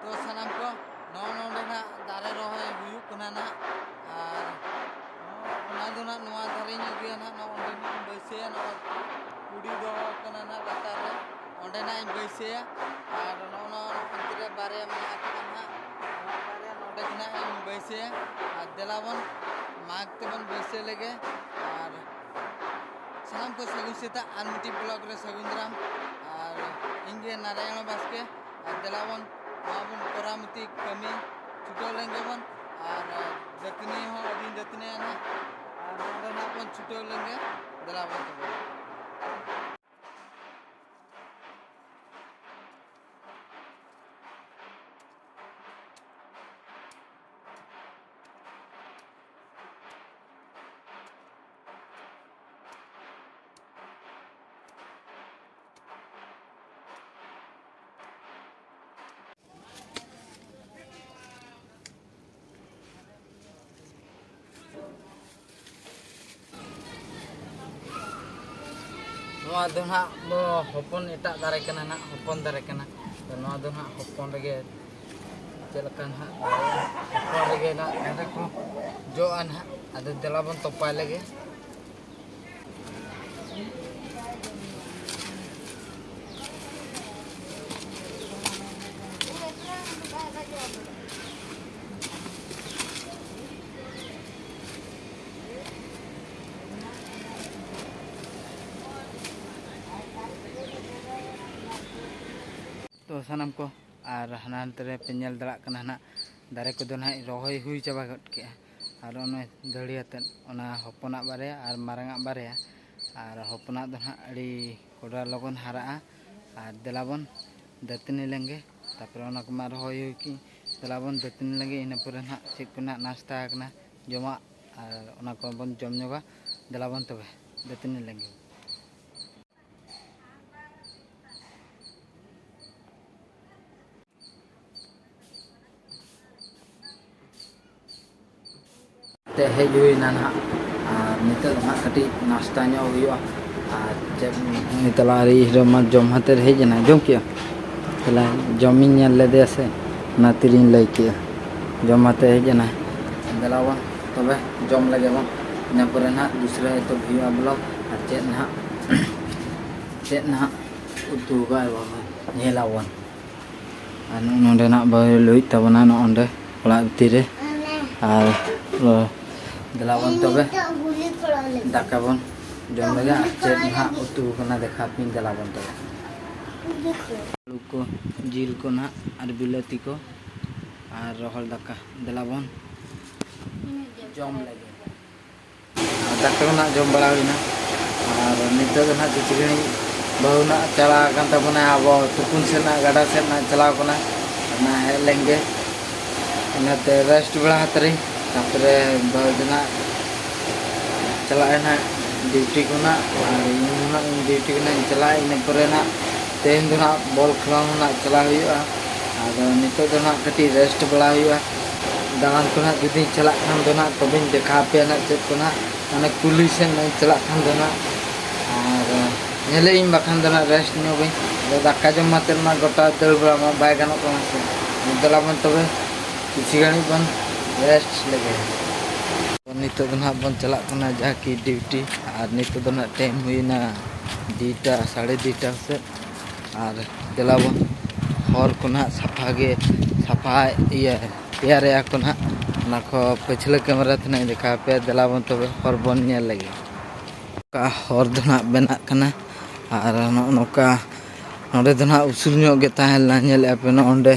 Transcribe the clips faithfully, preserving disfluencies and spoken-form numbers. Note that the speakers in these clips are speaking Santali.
ᱛᱚ ᱥᱟᱱᱟᱢ ᱠᱚ, ᱱᱚᱜᱼᱚ ᱱᱚᱰᱮ ᱱᱟᱜ ᱫᱟᱨᱮ ᱨᱚᱦᱚᱭ ᱦᱩᱭᱩᱜ ᱠᱟᱱᱟ ᱱᱟᱜ, ᱟᱨ ᱚᱱᱟ ᱫᱚ ᱱᱟᱜ ᱱᱚᱣᱟ ᱫᱷᱟᱨᱮᱧ ᱟᱹᱜᱩᱭᱟ ᱱᱟᱜ, ᱱᱚᱜᱼᱚ ᱱᱚᱰᱮ ᱱᱟᱜ ᱤᱧ ᱵᱟᱹᱭᱥᱟᱹᱭᱟ, ᱱᱚᱣᱟ ᱠᱩᱰᱤ ᱫᱚᱦᱚ ᱠᱟᱱᱟ ᱱᱟᱜ ᱞᱟᱛᱟᱨ ᱨᱮ, ᱚᱸᱰᱮ ᱱᱟᱜ ᱤᱧ ᱵᱟᱹᱭᱥᱟᱹᱭᱟ᱾ ᱟᱨ ᱱᱚᱜᱼᱚ ᱱᱚᱣᱟ ᱚᱱᱛᱮ ᱨᱮ ᱵᱟᱨᱭᱟ ᱢᱮᱱᱟᱜ ᱟᱠᱟᱫᱼᱟ ᱱᱟᱜ, ᱱᱚᱣᱟ ᱵᱟᱨᱭᱟ ᱱᱚᱰᱮ ᱱᱟᱜ ᱤᱧ ᱵᱟᱹᱭᱥᱟᱹᱭᱟ᱾ ᱟᱨ ᱫᱮᱞᱟ ᱵᱚᱱ ᱢᱟᱜᱽ ᱛᱮᱵᱚᱱ ᱵᱟᱹᱭᱥᱟᱹᱣ ᱞᱮᱜᱮ᱾ ᱟᱨ ᱥᱟᱱᱟᱢ ᱠᱚ ᱥᱟᱹᱜᱩᱱ ᱥᱮᱛᱟᱜ ᱟᱨ ᱢᱤᱫᱴᱤᱡ ᱵᱞᱚᱜᱽ ᱨᱮ ᱥᱟᱹᱜᱩᱱ ᱫᱟᱨᱟᱢ᱾ ᱟᱨ ᱤᱧ ᱜᱮ ᱱᱟᱨᱟᱭᱚᱬ ᱵᱟᱥᱠᱮ᱾ ᱟᱨ ᱫᱮᱞᱟ ᱵᱚᱱ ᱱᱚᱣᱟ ᱵᱚᱱ ᱠᱚᱨᱟᱣ ᱢᱤᱫᱴᱤᱡ ᱠᱟᱹᱢᱤ ᱪᱷᱩᱴᱟᱹᱣ ᱞᱮᱱ ᱜᱮᱵᱚᱱ᱾ ᱟᱨ ᱫᱟᱹᱛᱟᱹᱱᱤ ᱦᱚᱸ ᱟᱹᱰᱤᱧ ᱫᱟᱹᱛᱟᱹᱱᱤᱭᱟ ᱱᱟᱦᱟᱜ᱾ ᱟᱨ ᱱᱚᱰᱮ ᱱᱟᱦᱟᱜ ᱵᱚᱱ ᱪᱷᱩᱴᱟᱹᱣ ᱞᱮᱱ ᱜᱮ᱾ ᱫᱮᱞᱟ ᱵᱚᱱ ᱛᱚᱵᱮ᱾ ᱱᱚᱣᱟ ᱫᱚ ᱱᱟᱦᱟᱜ ᱫᱚ ᱦᱚᱯᱚᱱ ᱮᱴᱟᱜ ᱫᱟᱨᱮ ᱠᱟᱱᱟ ᱱᱟᱦᱟᱜ, ᱦᱚᱯᱚᱱ ᱫᱟᱨᱮ ᱠᱟᱱᱟ᱾ ᱛᱚ ᱱᱚᱣᱟ ᱫᱚ ᱱᱟᱦᱟᱜ ᱦᱚᱯᱚᱱ ᱨᱮᱜᱮ ᱪᱮᱫ ᱞᱮᱠᱟ ᱱᱟᱦᱟᱜ ᱫᱟᱨᱮ, ᱦᱚᱯᱚᱱ ᱨᱮᱜᱮ ᱱᱟᱦᱟᱜ ᱫᱟᱨᱮ ᱠᱚ ᱡᱚᱜᱼᱟ ᱱᱟᱦᱟᱜ᱾ ᱟᱫᱚ ᱫᱮᱞᱟ ᱵᱚᱱ ᱛᱚᱯᱟᱭ ᱞᱮᱜᱮ᱾ ᱛᱚ ᱥᱟᱱᱟᱢ ᱠᱚ, ᱟᱨ ᱦᱟᱱᱟ ᱱᱟᱛᱮ ᱨᱮ ᱯᱮ ᱧᱮᱞ ᱫᱟᱲᱮᱭᱟᱜ ᱠᱟᱱᱟ, ᱦᱟᱱᱟ ᱫᱟᱨᱮ ᱠᱚᱫᱚ ᱱᱟᱦᱟᱜ ᱨᱚᱦᱚᱭ ᱦᱩᱭ ᱪᱟᱵᱟ ᱜᱚᱫ ᱠᱮᱜᱼᱟ᱾ ᱟᱨ ᱚᱱᱮ ᱫᱟᱹᱲᱤ ᱟᱛᱮᱫ, ᱚᱱᱟ ᱦᱚᱯᱚᱱᱟᱜ ᱵᱟᱨᱭᱟ ᱟᱨ ᱢᱟᱨᱟᱝᱟᱜ ᱵᱟᱨᱭᱟ᱾ ᱟᱨ ᱦᱚᱯᱚᱱᱟᱜ ᱫᱚ ᱱᱟᱦᱟᱜ ᱟᱹᱰᱤ ᱠᱚᱰᱨᱟ ᱞᱚᱜᱚᱱ ᱦᱟᱨᱟᱜᱼᱟ᱾ ᱟᱨ ᱫᱮᱞᱟ ᱵᱚᱱ ᱫᱟᱹᱛᱟᱹᱱᱤ ᱞᱮᱱᱜᱮ᱾ ᱛᱟᱨᱯᱚᱨᱮ ᱚᱱᱟ ᱠᱚᱢᱟ ᱨᱚᱦᱚᱭ ᱦᱩᱭ ᱠᱤ, ᱫᱮᱞᱟ ᱵᱚᱱ ᱫᱟᱹᱛᱟᱹᱱᱤ ᱞᱮᱱᱜᱮ᱾ ᱤᱱᱟᱹ ᱯᱚᱨᱮ ᱱᱟᱦᱟᱜ ᱪᱮᱫ ᱠᱚ ᱱᱟᱦᱟᱜ ᱱᱟᱥᱛᱟ ᱟᱠᱟᱱᱟ ᱡᱚᱢᱟᱜ, ᱟᱨ ᱚᱱᱟ ᱠᱚᱵᱚᱱ ᱡᱚᱢ ᱧᱚᱜᱟ᱾ ᱫᱮᱞᱟ ᱵᱚᱱ ᱛᱚᱵᱮ ᱫᱟᱹᱛᱟᱹᱱᱤ ᱞᱮᱱᱜᱮ᱾ ᱛᱮ ᱦᱮᱡ ᱦᱩᱭᱱᱟ ᱱᱟᱦᱟᱜ, ᱟᱨ ᱱᱤᱛᱚᱜ ᱫᱚ ᱦᱟᱸᱜ ᱠᱟᱹᱴᱤᱡ ᱱᱟᱥᱛᱟ ᱧᱚᱜ ᱦᱩᱭᱩᱜᱼᱟ᱾ ᱟᱨ ᱪᱮᱫ ᱱᱤᱛᱚᱜ ᱞᱟᱦᱟ ᱨᱮ ᱤᱧ ᱦᱤᱨᱳ ᱢᱟ ᱡᱚᱢ ᱦᱟᱛᱮ ᱦᱮᱡ ᱮᱱᱟ, ᱡᱚᱢ ᱠᱮᱜᱼᱟ᱾ ᱛᱟᱦᱞᱮ ᱡᱚᱢᱤᱧ ᱧᱮᱞ ᱞᱮᱫᱮᱭᱟ ᱥᱮ, ᱚᱱᱟ ᱛᱤᱨᱤᱧ ᱞᱟᱹᱭ ᱠᱮᱜᱼᱟ, ᱡᱚᱢ ᱟᱛᱮ ᱦᱮᱡ ᱮᱱᱟᱭ᱾ ᱫᱮᱞᱟ ᱵᱚᱱ ᱛᱚᱵᱮ ᱡᱚᱢ ᱞᱮᱜᱮ ᱵᱚᱱ, ᱤᱱᱟᱹ ᱯᱚᱨᱮ ᱱᱟᱦᱟᱜ ᱫᱩᱥᱨᱟᱹ ᱦᱚᱭᱛᱳ ᱦᱩᱭᱩᱜᱼᱟ ᱵᱞᱚᱜ᱾ ᱟᱨ ᱪᱮᱫ ᱱᱟᱦᱟᱜ ᱪᱮᱫ ᱱᱟᱦᱟᱜ ᱩᱛᱩ ᱠᱟᱜᱼᱟᱭ ᱵᱟᱵᱟ, ᱧᱮᱞᱟᱵᱚᱱ᱾ ᱟᱨ ᱱᱚᱜᱼᱚ ᱱᱚᱸᱰᱮ ᱱᱟᱦᱟᱜ ᱵᱟᱹᱦᱩ ᱞᱩᱭᱮᱫ ᱛᱟᱵᱚᱱᱟ, ᱱᱚᱜᱼᱚ ᱱᱚᱸᱰᱮ ᱚᱲᱟᱜ ᱵᱷᱤᱛᱤᱨ ᱨᱮ᱾ ᱟᱨ ᱞᱚ-, ᱫᱮᱞᱟ ᱵᱚᱱ ᱛᱚᱵᱮ ᱫᱟᱠᱟ ᱵᱚᱱ ᱡᱚᱢ ᱞᱮᱜᱮ᱾ ᱟᱨ ᱪᱮᱫ ᱱᱟᱦᱟᱜ ᱩᱛᱩ ᱠᱟᱱᱟ ᱫᱮᱠᱷᱟᱣ ᱯᱮᱧ, ᱫᱮᱞᱟ ᱵᱚᱱ ᱛᱚᱵᱮ᱾ ᱟᱹᱞᱩ ᱠᱚ, ᱡᱤᱞ ᱠᱚ ᱱᱟᱦᱟᱜ, ᱟᱨ ᱵᱤᱞᱟᱹᱛᱤ ᱠᱚ, ᱟᱨ ᱨᱚᱦᱚᱲ ᱫᱟᱠᱟ᱾ ᱫᱮᱞᱟ ᱵᱚᱱ ᱡᱚᱢ ᱞᱮᱜᱮ᱾ ᱟᱨ ᱫᱟᱠᱟ ᱠᱚ ᱱᱟᱦᱟᱜ ᱡᱚᱢ ᱵᱟᱲᱟ ᱦᱩᱭᱱᱟ᱾ ᱟᱨ ᱱᱤᱛᱚᱜ ᱫᱚ ᱱᱟᱦᱟᱜ ᱠᱤᱪᱷᱩ ᱜᱷᱟᱹᱲᱤᱡ ᱵᱟᱹᱦᱩ ᱱᱟᱦᱟᱜ ᱪᱟᱞᱟᱣ ᱟᱠᱟᱱ ᱛᱟᱵᱚᱱᱟ, ᱟᱵᱚ ᱛᱩᱯᱩᱱ ᱥᱮᱫ ᱱᱟᱦᱟᱜ ᱜᱟᱰᱟ ᱥᱮᱫ ᱱᱟᱦᱟᱜ ᱪᱟᱞᱟᱣ ᱠᱟᱱᱟ᱾ ᱚᱱᱟ ᱦᱮᱡ ᱞᱮᱱ ᱜᱮ, ᱤᱱᱟᱹᱛᱮ ᱨᱮᱥᱴ ᱵᱟᱲᱟ ᱦᱟᱛᱟᱲᱤᱧ᱾ ᱛᱟᱨᱯᱚᱨᱮ ᱵᱟᱹᱦᱩ ᱫᱚ ᱱᱟᱦᱟᱜ ᱪᱟᱞᱟᱜ ᱟᱭ ᱱᱟᱦᱟᱜ ᱰᱤᱭᱩᱴᱤ ᱠᱷᱚᱱᱟᱜ, ᱟᱨ ᱤᱧ ᱦᱚᱸ ᱱᱟᱦᱟᱜ ᱤᱧ ᱰᱤᱭᱩᱴᱤ ᱠᱷᱚᱱᱟᱜ ᱤᱧ ᱪᱟᱞᱟᱜᱼᱟ᱾ ᱤᱱᱟᱹ ᱯᱚᱨᱮ ᱱᱟᱦᱟᱜ ᱛᱮᱦᱮᱧ ᱫᱚ ᱱᱟᱦᱟᱜ ᱵᱚᱞ ᱠᱷᱮᱞᱳᱰ ᱦᱚᱸ ᱱᱟᱦᱟᱜ ᱪᱟᱞᱟᱜ ᱦᱩᱭᱩᱜᱼᱟ᱾ ᱟᱫᱚ ᱱᱤᱛᱚᱜ ᱫᱚ ᱱᱟᱦᱟᱜ ᱠᱟᱹᱴᱤᱡ ᱨᱮᱥᱴ ᱵᱟᱲᱟ ᱦᱩᱭᱩᱜᱼᱟ᱾ ᱫᱟᱬᱟᱱ ᱠᱚ ᱱᱟᱦᱟᱜ ᱡᱩᱫᱤᱧ ᱪᱟᱞᱟᱜ ᱠᱷᱟᱱ ᱫᱚ ᱱᱟᱦᱟᱜ ᱛᱚᱵᱮᱧ ᱫᱮᱠᱷᱟᱣ ᱟᱯᱮᱭᱟ ᱱᱟᱦᱟᱜ ᱪᱮᱫ ᱠᱚ ᱱᱟᱦᱟᱜ, ᱢᱟᱱᱮ ᱠᱩᱞᱦᱤ ᱥᱮᱫ ᱱᱟᱦᱟᱜ ᱤᱧ ᱪᱟᱞᱟᱜ ᱠᱷᱟᱱ ᱫᱚ ᱱᱟᱦᱟᱜ᱾ ᱟᱨ ᱧᱮᱞᱮᱜ ᱟᱹᱧ ᱵᱟᱠᱷᱟᱱ ᱫᱚ ᱱᱟᱦᱟᱜ ᱨᱮᱥᱴ ᱧᱚᱜᱟᱹᱧ᱾ ᱟᱫᱚ ᱫᱟᱠᱟ ᱡᱚᱢ ᱠᱟᱛᱮᱫ ᱢᱟ ᱜᱚᱴᱟ ᱫᱟᱹᱲ ᱵᱟᱲᱟ ᱢᱟ ᱵᱟᱭ ᱜᱟᱱᱚᱜ ᱠᱟᱱᱟ ᱥᱮ᱾ ᱫᱮᱞᱟ ᱵᱚᱱ ᱛᱚᱵᱮ ᱠᱤᱪᱷᱩ ᱜᱷᱟᱹᱲᱤᱡ ᱵᱚᱱ ᱨᱮᱥᱴ ᱞᱮᱜᱮ᱾ ᱱᱤᱛᱚᱜ ᱫᱚ ᱱᱟᱦᱟᱜ ᱵᱚᱱ ᱪᱟᱞᱟᱜ ᱠᱟᱱᱟ ᱡᱟᱦᱟᱸ ᱠᱤ ᱰᱤᱭᱩᱴᱤ, ᱟᱨ ᱱᱤᱛᱚᱜ ᱫᱚ ᱱᱟᱦᱟᱜ ᱴᱟᱭᱤᱢ ᱦᱩᱭᱱᱟ ᱫᱩᱭᱴᱟ, ᱥᱟᱲᱮ ᱫᱩᱭᱴᱟ ᱥᱮᱫ᱾ ᱟᱨ ᱫᱮᱞᱟ ᱵᱚᱱ ᱦᱚᱨ ᱠᱚ ᱱᱟᱦᱟᱜ ᱥᱟᱯᱷᱟ ᱜᱮ, ᱥᱟᱯᱷᱟ ᱤᱭᱟᱹ ᱛᱮᱭᱟᱨᱮᱜᱼᱟ ᱠᱚ ᱱᱟᱦᱟᱜ, ᱚᱱᱟ ᱠᱚ ᱯᱟᱹᱪᱷᱞᱟᱹ ᱠᱮᱢᱮᱨᱟ ᱛᱮ ᱱᱟᱦᱟᱜ ᱤᱧ ᱫᱮᱠᱷᱟᱣ ᱟᱯᱮᱭᱟ᱾ ᱫᱮᱞᱟ ᱵᱚᱱ ᱛᱚᱵᱮ ᱦᱚᱨ ᱵᱚᱱ ᱧᱮᱞ ᱞᱮᱜᱮ᱾ ᱚᱠᱟ ᱦᱚᱨ ᱫᱚ ᱱᱟᱦᱟᱜ ᱵᱮᱱᱟᱜ ᱠᱟᱱᱟ, ᱟᱨ ᱱᱚᱜᱼᱚ ᱱᱚᱝᱠᱟ ᱱᱚᱸᱰᱮ ᱫᱚ ᱱᱟᱦᱟᱜ ᱩᱥᱩᱞ ᱧᱚᱜ ᱜᱮ ᱛᱟᱦᱮᱸ ᱞᱮᱱᱟ᱾ ᱧᱮᱞᱮᱜᱼᱟ ᱯᱮ ᱱᱚᱜᱼᱚ ᱱᱚᱸᱰᱮ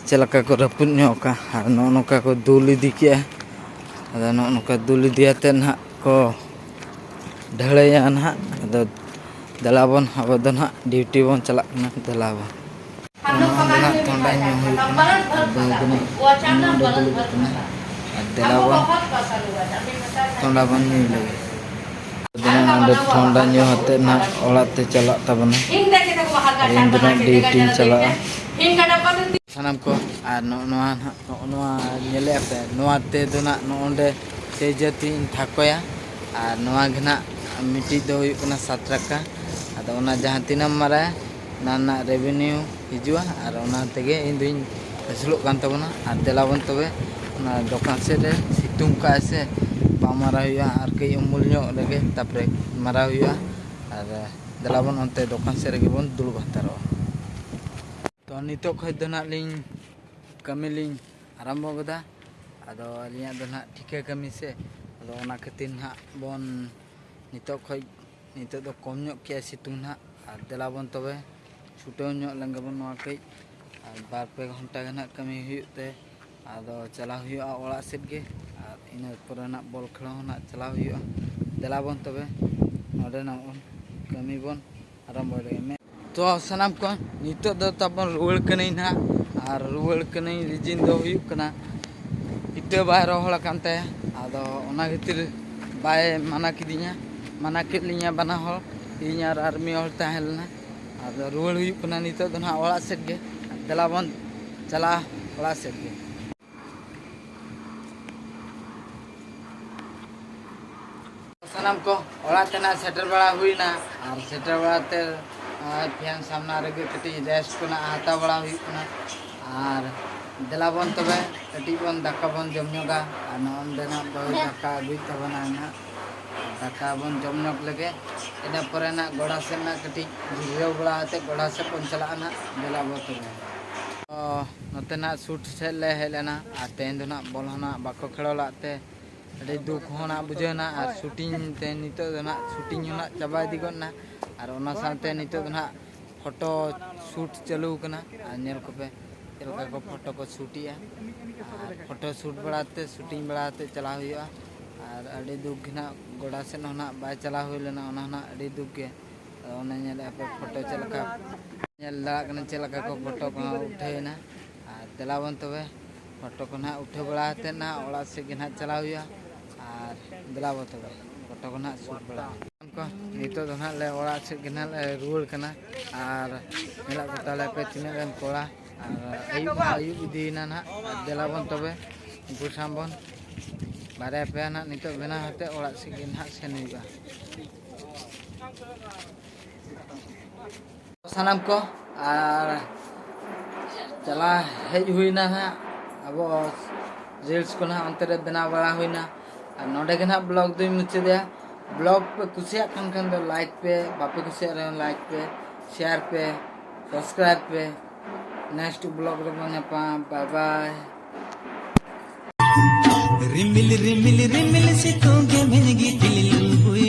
ᱪᱮᱫ ᱞᱮᱠᱟ ᱠᱚ ᱨᱟᱹᱯᱩᱫ ᱧᱚᱜ ᱠᱟᱜᱼᱟ, ᱟᱨ ᱱᱚᱜᱼᱚ ᱱᱚᱝᱠᱟ ᱠᱚ ᱫᱩᱞ ᱤᱫᱤ ᱠᱮᱜᱼᱟ᱾ ᱟᱫᱚ ᱱᱚᱜᱼᱚ ᱱᱚᱝᱠᱟ ᱫᱩᱞ ᱤᱫᱤᱭᱟᱛᱮ ᱱᱟᱦᱟᱜ ᱠᱚ ᱰᱷᱟᱹᱞᱟᱹᱭᱟ ᱱᱟᱦᱟᱜ᱾ ᱟᱫᱚ ᱫᱮᱞᱟ ᱵᱚᱱ, ᱟᱵᱚ ᱫᱚ ᱱᱟᱦᱟᱜ ᱰᱤᱭᱩᱴᱤ ᱵᱚᱱ ᱪᱟᱞᱟᱜ ᱠᱟᱱᱟ᱾ ᱫᱮᱞᱟ ᱵᱚᱱ᱾ ᱚᱱᱟ ᱚᱸᱰᱮ ᱱᱟᱦᱟᱜ ᱛᱷᱚᱱᱰᱟ ᱧᱩ ᱦᱩᱭᱩᱜ ᱠᱟᱱᱟ, ᱟᱨ ᱵᱟᱹᱦᱩ ᱫᱚ ᱱᱟᱦᱟᱜ ᱚᱱᱟ ᱚᱸᱰᱮ ᱫᱩᱲᱩᱵ ᱠᱟᱱᱟ᱾ ᱟᱨ ᱫᱮᱞᱟ ᱵᱚᱱ ᱛᱷᱚᱱᱰᱟ ᱵᱚᱱ ᱧᱩᱭ ᱞᱮᱜᱮ᱾ ᱟᱫᱚ ᱱᱟᱦᱟᱜ ᱚᱸᱰᱮ ᱛᱷᱚᱱᱰᱟ ᱧᱩ ᱟᱛᱮᱫ ᱱᱟᱦᱟᱜ ᱚᱲᱟᱜ ᱛᱮ ᱪᱟᱞᱟᱜ ᱛᱟᱵᱚᱱᱟ᱾ ᱟᱨ ᱤᱧ ᱫᱚ ᱱᱟᱦᱟᱜ ᱰᱤᱭᱩᱴᱤᱧ ᱪᱟᱞᱟᱜᱼᱟ᱾ ᱥᱟᱱᱟᱢ ᱠᱚ, ᱟᱨ ᱱᱚᱜᱼᱚ ᱱᱚᱣᱟ ᱱᱟᱦᱟᱜ, ᱱᱚᱜᱼᱚ ᱱᱚᱣᱟ ᱧᱮᱞᱮᱜᱼᱟ ᱯᱮ, ᱱᱚᱣᱟ ᱛᱮ ᱫᱚ ᱱᱟᱦᱟᱜ ᱱᱚᱜᱼᱚ ᱱᱚᱸᱰᱮ ᱛᱮᱡᱟᱹᱛᱤᱧ ᱛᱷᱟᱠᱚᱭᱟ᱾ ᱟᱨ ᱱᱚᱣᱟ ᱜᱮ ᱱᱟᱦᱟᱜ ᱢᱤᱫᱴᱤᱡ ᱫᱚ ᱦᱩᱭᱩᱜ ᱠᱟᱱᱟ ᱥᱟᱛ ᱴᱟᱠᱟ᱾ ᱟᱫᱚ ᱚᱱᱟ ᱡᱟᱦᱟᱸ ᱛᱤᱱᱟᱹᱜ ᱮᱢ ᱢᱟᱨᱟᱭᱟ, ᱚᱱᱟ ᱨᱮᱱᱟᱜ ᱨᱮᱵᱷᱮᱱᱤᱭᱩ ᱦᱤᱡᱩᱜᱼᱟ, ᱟᱨ ᱚᱱᱟ ᱛᱮᱜᱮ ᱤᱧ ᱫᱩᱧ ᱥᱩᱞᱩᱜ ᱠᱟᱱ ᱛᱟᱵᱚᱱᱟ᱾ ᱟᱨ ᱫᱮᱞᱟ ᱵᱚᱱ ᱛᱚᱵᱮ ᱚᱱᱟ ᱫᱚᱠᱟᱱ ᱥᱮᱫ ᱨᱮ ᱥᱤᱛᱩᱝ ᱠᱟᱜᱼᱟᱭ ᱥᱮ, ᱵᱟᱝ ᱢᱟᱨᱟᱣ ᱦᱩᱭᱩᱜᱼᱟ, ᱟᱨ ᱠᱟᱹᱡ ᱩᱢᱩᱞ ᱧᱚᱜ ᱨᱮᱜᱮ ᱛᱟᱨᱯᱚᱨᱮ ᱢᱟᱨᱟᱣ ᱦᱩᱭᱩᱜᱼᱟ᱾ ᱟᱨ ᱫᱮᱞᱟ ᱵᱚᱱ ᱚᱱᱛᱮ ᱫᱚᱠᱟᱱ ᱥᱮᱫ ᱨᱮᱜᱮ ᱵᱚᱱ ᱫᱩᱲᱩᱵ ᱦᱟᱛᱟᱲᱚᱜᱼᱟ᱾ ᱛᱚ ᱱᱤᱛᱚᱜ ᱠᱷᱚᱱ ᱫᱚ ᱱᱟᱦᱟᱜ ᱞᱤᱧ ᱠᱟᱹᱢᱤ ᱞᱤᱧ ᱟᱨᱟᱢᱵᱚ ᱠᱮᱫᱟ᱾ ᱟᱫᱚ ᱟᱹᱞᱤᱧᱟᱜ ᱫᱚ ᱱᱟᱦᱟᱜ ᱴᱷᱤᱠᱟᱹ ᱠᱟᱹᱢᱤ ᱥᱮ, ᱟᱫᱚ ᱚᱱᱟ ᱠᱷᱟᱹᱛᱤᱨ ᱱᱟᱦᱟᱜ ᱵᱚᱱ ᱱᱤᱛᱚᱜ ᱠᱷᱚᱱ, ᱱᱤᱛᱚᱜ ᱫᱚ ᱠᱚᱢ ᱧᱚᱜ ᱠᱮᱜᱼᱟᱭ ᱥᱤᱛᱩᱝ ᱱᱟᱦᱟᱜ᱾ ᱟᱨ ᱫᱮᱞᱟ ᱵᱚᱱ ᱛᱚᱵᱮ ᱪᱷᱩᱴᱟᱹᱣ ᱧᱚᱜ ᱞᱮᱱ ᱜᱮᱵᱚᱱ ᱱᱚᱣᱟ ᱠᱟᱹᱡ᱾ ᱟᱨ ᱵᱟᱨ ᱯᱮ ᱜᱷᱚᱱᱴᱟ ᱜᱮ ᱱᱟᱦᱟᱜ ᱠᱟᱹᱢᱤ ᱦᱩᱭᱩᱜ ᱛᱮ ᱟᱫᱚ ᱪᱟᱞᱟᱣ ᱦᱩᱭᱩᱜᱼᱟ ᱚᱲᱟᱜ ᱥᱮᱫ ᱜᱮ᱾ ᱟᱨ ᱤᱱᱟᱹ ᱯᱚᱨᱮ ᱱᱟᱦᱟᱜ ᱵᱚᱞ ᱠᱷᱮᱞᱳ ᱦᱚᱸ ᱱᱟᱦᱟᱜ ᱪᱟᱞᱟᱣ ᱦᱩᱭᱩᱜᱼᱟ᱾ ᱫᱮᱞᱟ ᱵᱚᱱ ᱛᱚᱵᱮ ᱱᱚᱰᱮᱱᱟᱜ ᱵᱚᱱ ᱠᱟᱹᱢᱤ ᱵᱚᱱ ᱟᱨᱟᱢᱵᱚᱭ ᱞᱮᱜᱮ᱾ ᱢᱮ-, ᱛᱚ ᱥᱟᱱᱟᱢ ᱠᱚ, ᱱᱤᱛᱚᱜ ᱫᱚ ᱛᱟᱵᱚᱱ ᱨᱩᱣᱟᱹᱲ ᱠᱟᱹᱱᱟᱹᱧ ᱱᱟᱦᱟᱜ᱾ ᱟᱨ ᱨᱩᱣᱟᱹᱲ ᱠᱟᱹᱱᱟᱹᱧ, ᱨᱤᱡᱤᱱ ᱫᱚ ᱦᱩᱭᱩᱜ ᱠᱟᱱᱟ ᱤᱴᱟᱹ ᱵᱟᱭ ᱨᱚᱦᱚᱲ ᱟᱠᱟᱱ ᱛᱟᱭᱟ᱾ ᱟᱫᱚ ᱚᱱᱟ ᱠᱷᱟᱹᱛᱤᱨ ᱵᱟᱭ ᱢᱟᱱᱟ ᱠᱤᱫᱤᱧᱟ, ᱢᱟᱱᱟ ᱠᱮᱫ ᱞᱤᱧᱟ ᱵᱟᱱᱟ ᱦᱚᱲ, ᱤᱧ ᱟᱨ ᱟᱨ ᱢᱤᱫ ᱦᱚᱲ ᱛᱟᱦᱮᱸ ᱞᱮᱱᱟ᱾ ᱟᱫᱚ ᱨᱩᱣᱟᱹᱲ ᱦᱩᱭᱩᱜ ᱠᱟᱱᱟ ᱱᱤᱛᱚᱜ ᱫᱚ ᱱᱟᱦᱟᱜ ᱚᱲᱟᱜ ᱥᱮᱫ ᱜᱮ᱾ ᱫᱮᱞᱟ ᱵᱚᱱ ᱪᱟᱞᱟᱜᱼᱟ ᱚᱲᱟᱜ ᱥᱮᱫ ᱜᱮ᱾ ᱥᱟᱱᱟᱢ ᱠᱚ ᱚᱲᱟᱜ ᱛᱮ ᱱᱟᱜ ᱥᱮᱴᱮᱨ ᱵᱟᱲᱟ ᱦᱩᱭᱱᱟ᱾ ᱟᱨ ᱥᱮᱴᱮᱨ ᱵᱟᱲᱟ ᱛᱮ ᱱᱚᱜᱼᱚᱭ ᱯᱷᱮᱱ ᱥᱟᱢᱱᱟ ᱨᱮᱜᱮ ᱠᱟᱹᱴᱤᱡ ᱨᱮᱥᱴ ᱠᱚ ᱱᱟᱜ ᱦᱟᱛᱟᱣ ᱵᱟᱲᱟ ᱦᱩᱭᱩᱜ ᱠᱟᱱᱟ᱾ ᱟᱨ ᱫᱮᱞᱟ ᱵᱚᱱ ᱛᱚᱵᱮ ᱠᱟᱹᱴᱤᱡ ᱵᱚᱱ ᱫᱟᱠᱟ ᱵᱚᱱ ᱡᱚᱢ ᱧᱚᱜᱟ᱾ ᱟᱨ ᱱᱚᱜᱼᱚ ᱱᱚᱸᱰᱮ ᱱᱟᱜ ᱵᱟᱹᱦᱩ ᱫᱟᱠᱟ ᱟᱹᱜᱩᱭᱮᱫ ᱛᱟᱵᱚᱱᱟ ᱱᱟᱜ᱾ ᱫᱟᱠᱟ ᱵᱚᱱ ᱡᱚᱢ ᱧᱚᱜ ᱞᱮᱜᱮ, ᱤᱱᱟᱹ ᱯᱚᱨᱮ ᱱᱟᱜ ᱜᱚᱰᱟ ᱥᱮᱫ ᱱᱟᱜ ᱠᱟᱹᱴᱤᱡ ᱡᱤᱨᱟᱹᱣ ᱵᱟᱲᱟ ᱠᱟᱛᱮ ᱜᱚᱰᱟ ᱥᱮᱫ ᱵᱚᱱ ᱪᱟᱞᱟᱜᱼᱟ ᱱᱟᱜ᱾ ᱫᱮᱞᱟ ᱵᱚ ᱛᱚᱵᱮ᱾ ᱛᱚ ᱱᱚᱛᱮ ᱱᱟᱜ ᱥᱩᱴ ᱥᱮᱫ ᱞᱮ ᱦᱮᱡ ᱞᱮᱱᱟ, ᱟᱨ ᱛᱮᱦᱮᱧ ᱫᱚ ᱱᱟᱜ ᱵᱚᱞ ᱦᱚᱸ ᱱᱟᱜ ᱵᱟᱠᱚ ᱠᱷᱮᱞᱳ ᱞᱟᱜ ᱛᱮ ᱟᱹᱰᱤ ᱫᱩᱠ ᱦᱚᱸ ᱱᱟᱜ ᱵᱩᱡᱷᱟᱹᱣ ᱮᱱᱟ᱾ ᱟᱨ ᱥᱩᱴᱤᱝ ᱛᱮ ᱱᱤᱛᱚᱜ ᱫᱚ ᱱᱟᱜ ᱥᱩᱴᱤᱝ ᱦᱚᱸ ᱱᱟᱜ ᱪᱟᱵᱟ ᱤᱫᱤ ᱜᱚᱫ ᱮᱱᱟ᱾ ᱟᱨ ᱚᱱᱟ ᱥᱟᱶᱛᱮ ᱱᱤᱛᱚᱜ ᱫᱚ ᱱᱟᱜ ᱯᱷᱳᱴᱳ ᱥᱩᱴ ᱪᱟᱹᱞᱩ ᱠᱟᱱᱟ᱾ ᱟᱨ ᱧᱮᱞ ᱠᱚᱯᱮ ᱪᱮᱫ ᱞᱮᱠᱟ ᱠᱚ ᱯᱷᱳᱴᱳ ᱠᱚ ᱥᱩᱴᱮᱜᱼᱟ᱾ ᱟᱨ ᱯᱷᱳᱴᱳ ᱥᱩᱴ ᱵᱟᱲᱟ ᱛᱮ, ᱥᱩᱴᱤᱝ ᱵᱟᱲᱟ ᱛᱮ ᱪᱟᱞᱟᱣ ᱦᱩᱭᱩᱜᱼᱟ᱾ ᱟᱨ ᱟᱹᱰᱤ ᱫᱩᱠ ᱜᱮ ᱱᱟᱜ ᱜᱚᱰᱟ ᱥᱮᱫ ᱦᱚᱸ ᱱᱟᱜ ᱵᱟᱭ ᱪᱟᱞᱟᱣ ᱦᱩᱭ ᱞᱮᱱᱟ, ᱚᱱᱟ ᱦᱚᱸ ᱱᱟᱜ ᱟᱹᱰᱤ ᱫᱩᱠ ᱜᱮ᱾ ᱟᱫᱚ ᱚᱱᱮ ᱧᱮᱞᱮᱫᱼᱟ ᱯᱮ ᱯᱷᱳᱴᱳ ᱪᱮᱫ ᱞᱮᱠᱟ ᱧᱮᱞ ᱫᱟᱲᱮᱭᱟᱜ ᱠᱟᱱᱟ, ᱪᱮᱫ ᱞᱮᱠᱟ ᱠᱚ ᱯᱷᱳᱴᱳ ᱠᱚᱦᱚᱸ ᱩᱴᱷᱟᱹᱣ ᱮᱱᱟ᱾ ᱟᱨ ᱫᱮᱞᱟ ᱵᱚᱱ ᱛᱚᱵᱮ ᱯᱷᱳᱴᱳ ᱠᱚ ᱱᱟᱦᱟᱜ ᱩᱴᱷᱟᱹᱣ ᱵᱟᱲᱟ ᱠᱟᱛᱮᱫ ᱱᱟᱦᱟᱜ ᱚᱲᱟᱜ ᱥᱮᱫ ᱜᱮ ᱱᱟᱦᱟᱜ ᱪᱟᱞᱟᱣ ᱦᱩᱭᱩᱜᱼᱟ᱾ ᱟᱨ ᱫᱮᱞᱟ ᱵᱚᱱ ᱛᱚᱵᱮ ᱯᱷᱳᱴᱳ ᱠᱚ ᱱᱟᱦᱟᱜ ᱥᱩᱴ ᱵᱟᱲᱟ᱾ ᱱᱤᱛᱚᱜ ᱫᱚ ᱱᱟᱦᱟᱜ ᱞᱮ ᱚᱲᱟᱜ ᱥᱮᱫ ᱜᱮ ᱱᱟᱦᱟᱜ ᱞᱮ ᱨᱩᱣᱟᱹᱲ ᱠᱟᱱᱟ᱾ ᱟᱨ ᱧᱮᱞᱚᱜ ᱠᱚ ᱛᱟᱞᱮ ᱯᱮ ᱛᱤᱱᱟᱹᱜ ᱜᱟᱱ ᱠᱚᱲᱟ᱾ ᱟᱨ ᱟᱹᱭᱩᱵ ᱦᱚᱸ ᱟᱹᱭᱩᱵ ᱤᱫᱤᱭᱮᱱᱟ ᱱᱟᱦᱟᱜ᱾ ᱟᱨ ᱫᱮᱞᱟ ᱵᱚᱱ ᱛᱚᱵᱮ ᱩᱱᱠᱩ ᱥᱟᱶ ᱵᱚᱱ ᱵᱟᱨᱭᱟ ᱯᱮᱭᱟ ᱱᱟᱦᱟᱜ ᱱᱤᱛᱚᱜ ᱵᱮᱱᱟᱣ ᱠᱟᱛᱮᱫ ᱚᱲᱟᱜ ᱥᱮᱫ ᱜᱮ ᱱᱟᱦᱟᱜ ᱥᱮᱱ ᱦᱩᱭᱩᱜᱼᱟ᱾ ᱥᱟᱱᱟᱢ ᱠᱚ, ᱟᱨ ᱪᱟᱞᱟᱣ ᱦᱮᱡ ᱦᱩᱭᱱᱟ ᱦᱟᱸᱜ, ᱟᱵᱚ ᱨᱤᱞᱥ ᱠᱚ ᱱᱟᱦᱟᱜ ᱚᱱᱛᱮ ᱨᱮ ᱵᱮᱱᱟᱣ ᱵᱟᱲᱟ ᱦᱩᱭᱱᱟ᱾ ᱟᱨ ᱱᱚᱰᱮ ᱜᱮ ᱱᱟᱦᱟᱜ ᱵᱞᱚᱜ ᱫᱚᱧ ᱢᱩᱪᱟᱹᱫᱮᱜᱼᱟ᱾ ᱵᱞᱚᱜ ᱯᱮ ᱠᱩᱥᱤᱭᱟᱜ ᱠᱟᱱ ᱠᱷᱟᱱ ᱫᱚ ᱞᱟᱭᱤᱠ ᱯᱮ, ᱵᱟᱯᱮ ᱠᱩᱥᱤᱭᱟᱜ ᱨᱮᱦᱚᱸ ᱞᱟᱭᱤᱠ ᱯᱮ, ᱥᱮᱭᱟᱨ ᱯᱮ, ᱥᱟᱵᱥᱠᱨᱟᱭᱤᱵ ᱯᱮ᱾ ᱱᱮᱠᱥᱴ ᱵᱞᱚᱜ ᱨᱮᱵᱚᱱ ᱧᱟᱯᱟᱢ᱾ ᱵᱟᱭ ᱵᱟᱭ᱾ ᱨᱤᱢᱤᱞ ᱨᱤᱢᱤᱞ ᱨᱤᱢᱤᱞ ᱥᱤᱛᱩᱝ ᱜᱮᱢᱮᱧ ᱜᱤᱛᱤᱞ ᱦᱩᱭ